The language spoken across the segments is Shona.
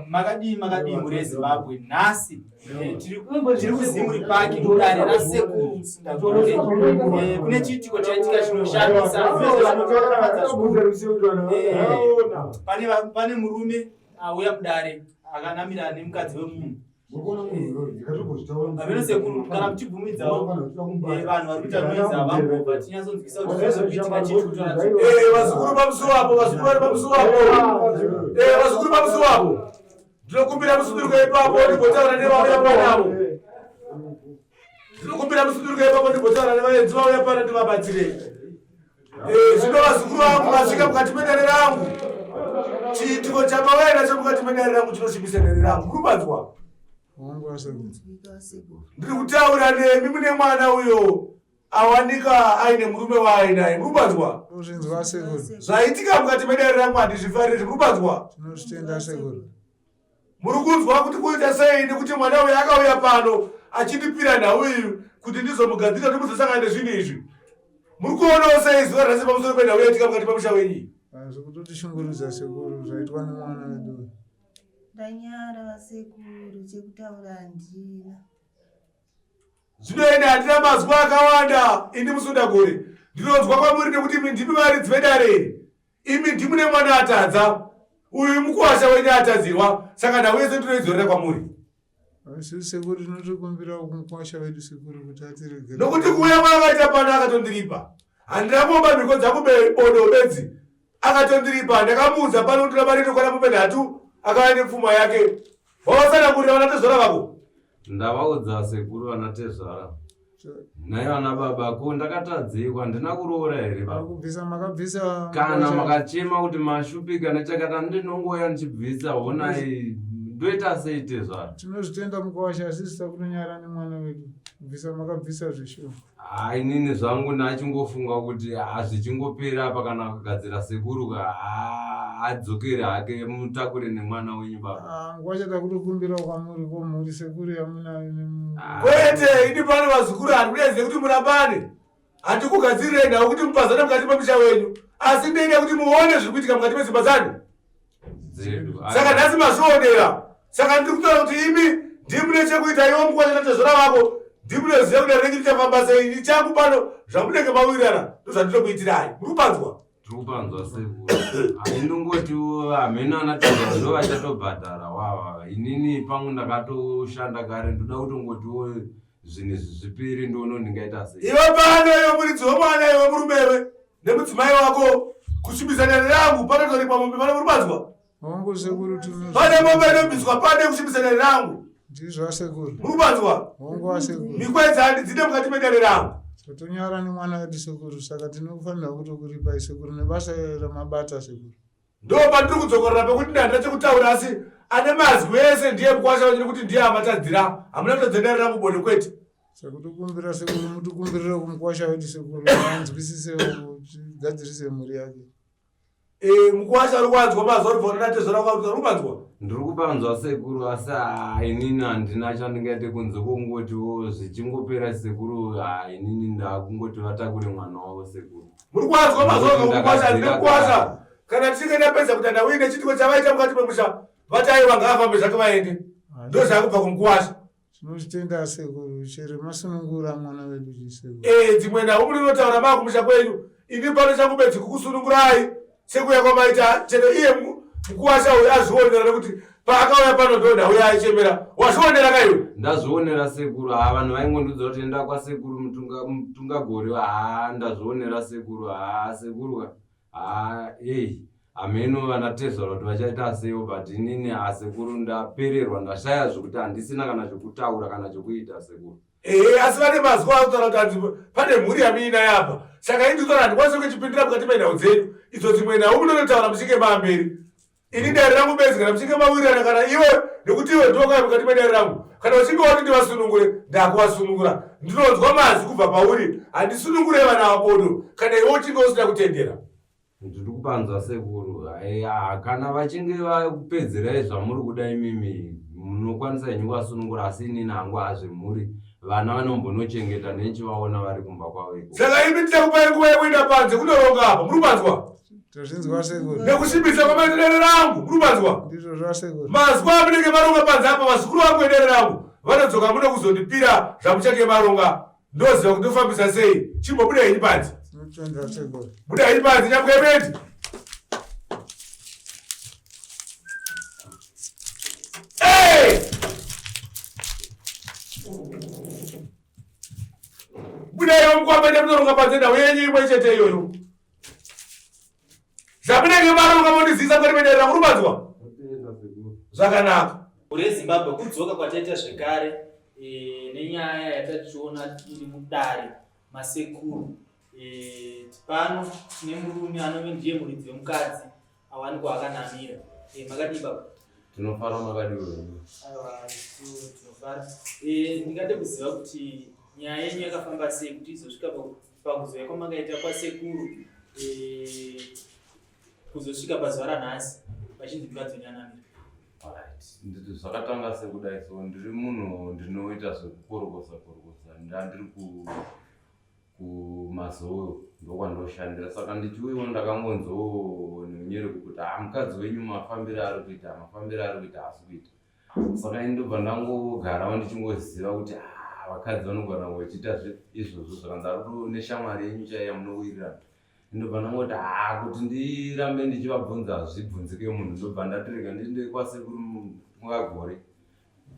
Makadii makadii mhuri yeZimbabwe nhasi eh, tiri kuZimuri Park mudare raSekuru Musundagore. Eh, kune chiitiko chaitika chinoshamisa eh, pane murume auya mudare akanamira nemukadzi wemunhu Hameno sekuru kana muchibvumidzawo eh, vanhu vari kuita noise havambobva tinyatsonzwisa kuti zviri kuitika chii chikutora eh, vazukuru pamusuwo apo vazukuru vari pamusuwo apo eh, vazukuru pamusuwo apo ndinokumbira musunduruko ipapo ndimbotaura nevauya panavo ndinokumbira musunduruko ipapo ndimbotaura nevaenzi vauya pano ndivabatsirei Eh, zvino vazukuru vangu vasvika mukati medare rangu chiitiko chamauya nacho mukati medare rangu chinosvibisa dare rangu muri kubanzwa ndiri kutaura nemi mune mwana uyo awanika aine murume waainaye muri kubanzwa zvaitika mukati medare rangu handizvifariri muri kubanzwa Muri kunzwa kuti kuita sei nekuti mwana uyu akauya pano achindipira nhau iyi kuti ndizomugadzirira kuti muzosangana nezvinhu izvi. Muri kuonawo sei zuva rese pamusoro penhau yaitika mukati memusha wenyu? Ah, Zvekutotishungurudza sekuru zvaitwa nemwana wedu. Ndanyara vasekuru chekutaura handina. Zvino ini handina mazwi akawanda ini musundagore ndinonzwa kwamuri nekuti imi ndimi varidzi vedare iri. Imi ndimune mwana atadza uyu mukuwasha wenyu atadzirwa saka nhau yese ndinoidzorera kwamuri. Asi sekuru tinotokumbira kumukwasha wedu sekuru kuti atiregere. Nokuti kuuya kwaakaita pano akatondiripa. Handina kuomba mhiko dzangu bodo bedzi. Akatondiripa ndakamuudza pano kuti mari inokwana mombe nhatu akauya nepfuma yake. Wavasanangurira vana tezvara vako. Ndavaudza sekuru vana tezvara. Nhai vana baba ko ndakatadzei handina kuroora here baba? Kubvisa makabvisa kana makachema kuti mashupika nechakati ndinongouya ndichibvisa honai ndoita sei tezvara? Tinozvitenda mukwasha asi takunonyara nemwana wedu kubvisa makabvisa zveshuwa. Haa inini zvangu ndachingofunga kuti hazvichingopera apa kana kugadzira sekuru ka haa adzokere hake mutakure nemwana wenyu baba. Ah, nguva chatakutokumbira kwamuri ko mhuri sekuru yamunayo nemu Ah. Kwete ini pano vazukuru handikudaidze kuti murambane handikugadzirirei nhau kuti mupazane mukati memusha wenyu asi ndoida kuti muone zviri kuitika mukati medzimba dzanyu. dzedu. Saka nhasi mazvionera. Saka ndiri kutaura kuti imi ndimune chekuita iwe mukwasha natezvara vako ndimunoziva kuti renyu richafamba sei ini changu pano zvamunenge mawirirana ndozvandinokuitirai muri kupanzwa Tiri kupanzwa sekuru. Haindongoti hameno ana tezvara ndo vachatobhadhara wawa. Inini pangu ndakatoshanda kare ndoda kutongotiwo zvinhu izvi zvipere ndiono ndingaita sei. Iwe pano iwe muridzi wemwana iwe murumewe nemudzimai wako kusvibisa dare rangu panotoripwa mombe pano muri kupanzwa Hongu sekuru tino. Pane mombe inobviswa pane kusvibisa dare rangu. Ndizvo asekuru. Muri kupanzwa? Hongu asekuru. Mikwedza handidzide mukati medare rangu. Totonyara nemwana wedu sekuru saka tinofanira kutokuripai sekuru nebasa ramabata sekuru. Ndo pandiri kudzokorora pekuti ndandina chekutaura asi ane mazwi ese ndiye mukwasha wenyu nekuti ndiye amatadzira. Hamuna kutadza dare rangu bonde kwete. Saka tokumbira sekuru mutikumbirire kumukwasha wedu sekuru anzwisise tigadzirise mhuri yake. Eh, mukwasha ari kuwanzwa mazuva ari kufanira tezvara kwauri kupanzwa. Ndiri kupanzwa sekuru asi haa inini handina chandingaite kunze kwongotiwo zvichingopera sekuru haa inini ndakungoti vatakure mwana wavo sekuru. Muri kuwanzwa mazuva mukwasha ndiri kukwasha. Kana tichinge tapedza kuti ndauine chitiko chavaita mukati memusha vati aiwa ngaafambe zvake vaende. Ndozvakubva kumukwasha. Tinozvitenda sekuru chero masunungura mwana wedu chisekuru. Eh, dzimwe nhau munotaura makumusha kwenyu. Ini pano changu bedzi kukusunungurai sekuya kwamaita chero iye mukuwasha uyu azvionera nekuti paakauya pano ndo nhau yaaichemera. Wazvionera ka iwe? Ndazvionera sekuru. Haa vanhu vaingondiudza kuti enda kwasekuru mutunga mutungagore. Haa ndazvionera sekuru. Haa sekuru ka. Haa hey hameno vana tezvara kuti vachaita seiwo but inini asekuru ndapererwa ndashaya zvekuti handisina kana chekutaura kana chekuita sekuru. Ehe asi vane mazwi akutaura kuti hanzi pane mhuri yamuinayo apa saka ini ndikutaura handikwanisi kuchipindira mukati menhau dzenyu idzo dzimwe nhau munonotaura muchinge maamberi ini dare rangu bedzi kana muchinge mawirirana kana iwe nekuti iwe ndokaya mukati medare rangu kana uchinge wati ndivasunungure ndakuvasunungura ndinonzwa mazwi kubva pauri handisunungure vana vabodo kana iwe uchinge usina kutendera Ndiri kupanzwa sekuru haiya kana vachinge vakupedzerai zvamuri kuda imimi munokwanisa henyu kuvasunungura asi inini hangu hazvemhuri vana vanombonochengeta nenichivaona vari kumba kwavo iko saka imi ndichakupai nguva yekuenda panze kunoronga apa muri kupanzwa. Tazvinzwa sekuru. Nekusimbisa kwamaita dare rangu, muri kupanzwa? Ndizvo zvasekuru. Mazuva amunenge maronga panze apa, vazukuru vangu vedare rangu vanodzoka muno kuzondipira zvamuchange maronga. Ndoziva kuti ndofambisa sei. Chimbobuda henyu panze. Tinotenda sekuru. Buda henyu panze, nyambwe bendi. Hey! Budaiwo mukwamba nemunoronga panze nhau yenyu imwe chete iyoyo. Zvamunenge maronga mondizivisa kwete medare rangu, rubanzwa? Zvakanaka. Mhuri yeZimbabwe kudzoka kwataita zvekare nenyaya yatatichiona iri mudare masekuru. Pano tine murume anove ndiye muridzi wemukadzi awanikwa akanamira. Makadii baba? Tinofara, makadii wenyu? Aiwa, isu tinofara. Ndingade kuziva kuti nyaya yenyu yakafamba sei kuti izosvika pakuzouya kwamakaita kwasekuru, kuzosvika pazuva ranhasi vachinzi mukadzi wenyu anamira. Alright. Nditi zvakatanga sekudai so ndiri munhu ndinoita zvekukorokosa korokosa ndandiri kumazowe ndokwandoshandira saka ndichiuyiwo ndakangonzwawo neunyereko kuti mukadzi wenyu mafambiro ari kuita mafambiro ari kuita haasi kuita saka ini ndobva ndangogarawo ndichingoziva kuti vakadzi vanogona vachiita izvozvo zvakanzi ari neshamwari yenyu chaiya munowirirana ndobva ndangoti kuti ndirambe ndichivabvunza hazvibvunzike munhu ndobva ndatirega ndiende kwasekuru Mungagore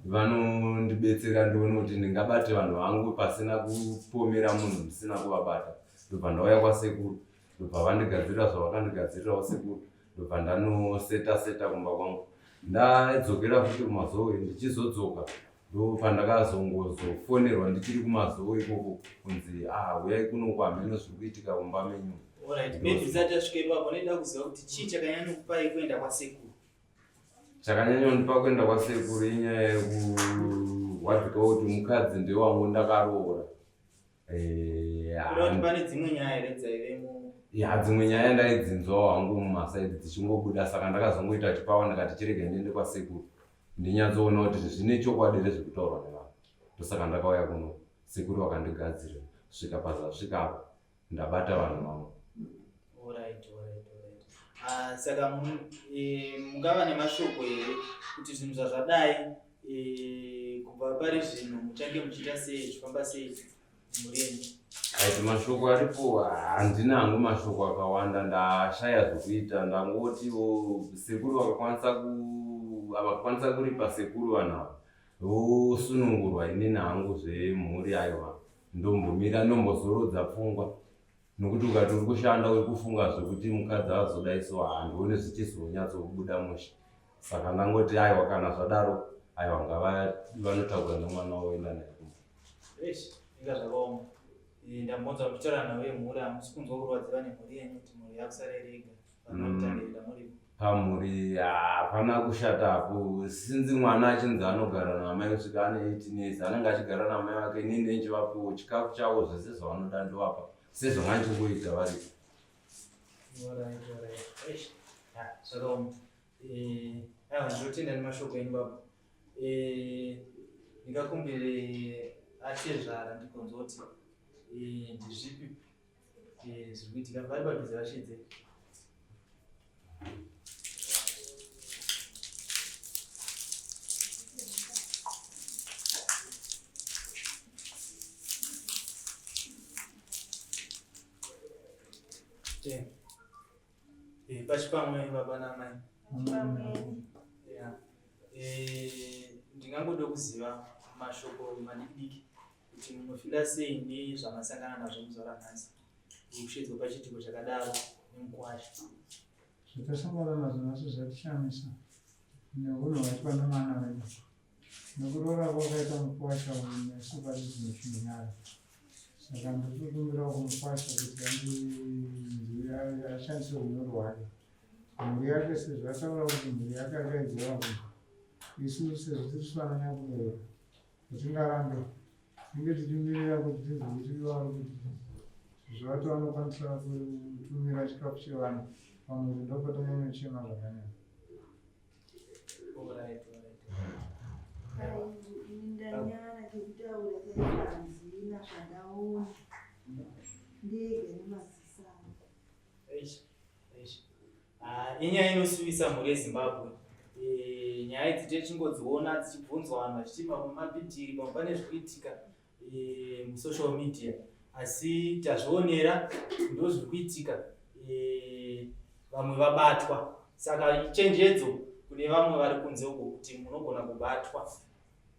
vanondibetsera ndione kuti ndingabate vanhu vangu pasina kupomera munhu ndisina kuvabata ndobva ndauya kwasekuru ndobva vandigadzirira zvavakandigadzirirawo sekuru ndobva ndanoseta seta kumba kwangu ndadzokera futi kumazowe ndichizodzoka ndopandakazongozofonerwa ndichiri kumazowe ikoko kunzi uyai kuno kwamheno zviri kuitika kumba menyu. Alright, maybe tisati tasvika ipapo ndinoda kuziva kuti chii chakanyanya kupai kuenda kwasekuru. Chakanyanya kundipa kuenda kwasekuru inyaya yekurwadzika kuti mukadzi ndewangu ndakaroora. Kuda kuti pane dzimwe nyaya here dzaivemo? Ya, dzimwe nyaya ndaidzinzwawo hangu mumasaidi dzichingobuda saka ndakazongoita chipawa ndikati chirege ndiende kwasekuru ndinyatsoona kuti zvine chokwadi here zvekutaurwa nevanhu ndosaka ndakauya kuno sekuru vakandigadzirira kusvika pazasvika apa ndabata vanhu vangu. Alright, alright, alright. Saka mungava nemashoko here kuti zvinhu zvazvadai kubva pari zvino muchange muchiita sei zvichifamba sei mhuri yenyu? Aiti mashoko aripo handina hangu mashoko akawanda ndashaya zvokuita ndangotiwo sekuru vakakwanisa kuripa sekuru vanhu ava vosunungurwa inini hangu zvemhuri aiwa ndombomira ndombozorodza pfungwa nokuti ukati uri kushanda uri kufunga zvekuti mukadzi azodai so handione zvichizonyatsobuda mushe saka ndangoti aiwa kana zvadaro aiwa ngava vanotaura nemwana woenda naye kumba. Eish, inga zvakaoma. Ndambonzwa muchitaura nhau yemhuri hamusi kunzwa kurwadziwa nemhuri yenyu kuti mhuri yakusara iri yega vanhu vakutandirira muripo. Pamhuri hapana kushata hapo sinzi mwana achinzi anogara namai kusvika ane 18 years anenge achigara namai vake inini ndichivapawo chikafu chavo zvese zvavanoda ndovapa sezvanga ndichingoita varipo. Alright, alright. Eish, zvakaoma. Aiwa ndinotenda nemashoko enyu baba. Ndingakumbire atezvara ndigonzwa kuti ndezvipi zviri kuitika vari padhuze vashedze. Pachipamwe baba namai. Pamweni. Yeah. Ndingangoda kuziva mashoko madiki kuti munofila sei nezvamasangana nazvo muzuva ranhasi kushedzwa pachiitiko chakadaro nemukwasha. Zvatasangana nazvo nhasi zvatishamisa neunhu hwaitwa nemwana wedu nekuroora kwakaita mukwasha uyu nesu pari zvino zvinonyara saka ndikukumbirawo kumukwasha kuti ashandise unyoro hwake mhuri yake sezvo ataura kuti mhuri yake akaidzora munhu isu sezvo tiri vananyakubereka hatingarambe tinge tichimirira kuti tinzwe kuti ivo vari kuti zvavati vanokwanisa kutumira chikafu chevanhu pamhuri ndopatanyanyochema zvakanyanya. Alright, alright. Ai, ini ndanyara chekutaura chaiko handina zvandaona ndega nemaziso angu. Eish, eish. Inyaya inosuwisa mhuri yeZimbabwe. E, nyaya idzi techingodziona dzichibvunzwa vanhu vachiti pamwe mabhidhiri, pamwe pane zviri kuitika e, musocial media, asi tazvionera ndozviri kuitika e, vamwe vabatwa. Saka ichenjedzo kune vamwe vari kunze uko kuti munogona kubatwa.